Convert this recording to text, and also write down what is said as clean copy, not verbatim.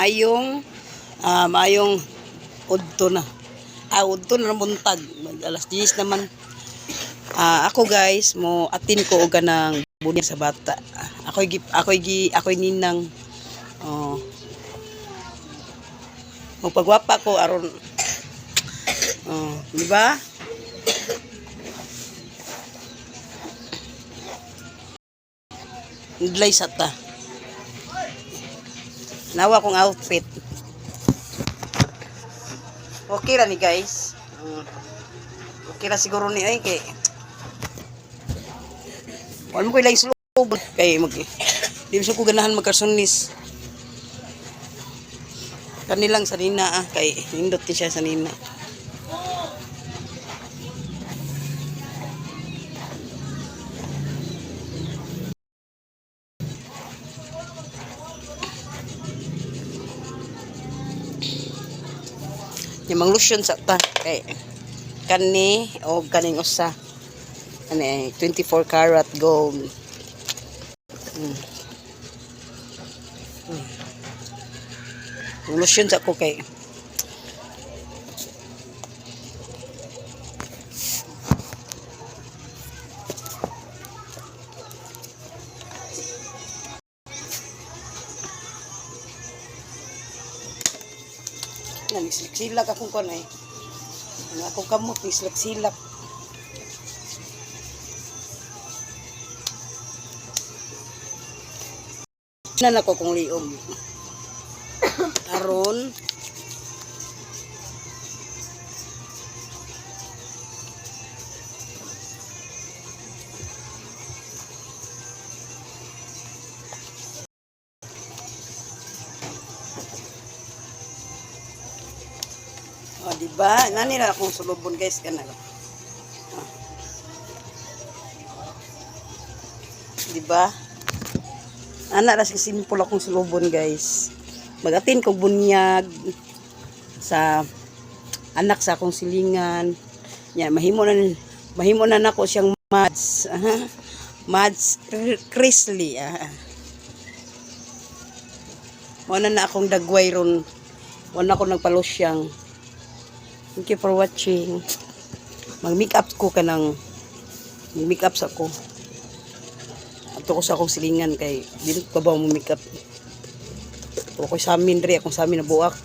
Maayong maayong udto na. Udto na ng buntag. Mag alas 10 naman. Ako guys, mo atin ko og kanang bunyag sa bata. Ako'y ninang. Oh. Magpagwapa ko aron. Oh, di ba? Ndlay sa ta. Nawa kong outfit. Okay ra ni guys. Okay ra siguro ni ay kay. Wala mo ko ilang sulub kay mag di mo ko ganahan magkarsonis. Kanilang sanina kay nindot ni siya sanina. Yung mang lotion sa ta kay kani o kaning usa. Ano eh, 24 karat gold. Ang lotion sa ko kay Nanisilak-silak akong kon eh. Ang akong kamot nisilak-silak. Na nako kong liog. Aron O, di ba? Nani na akong sulubon guys kana. Oh. Di ba? Ana ra siya simple akong sulubon guys. Magatin kog bunyag sa anak sa akong silingan. Nya mahimo na nako siyang Mads. Aha. Mads Chrisley. Ah. Mo na na akong dagway ron. Wala ko nagpalusyang. Thank you for watching. Mag-make up ko kanang mag-make up sa ko. Ato ko sa akong silingan kay dili ko ba mo make up. Ko sa amin diri akong sa amin na buak.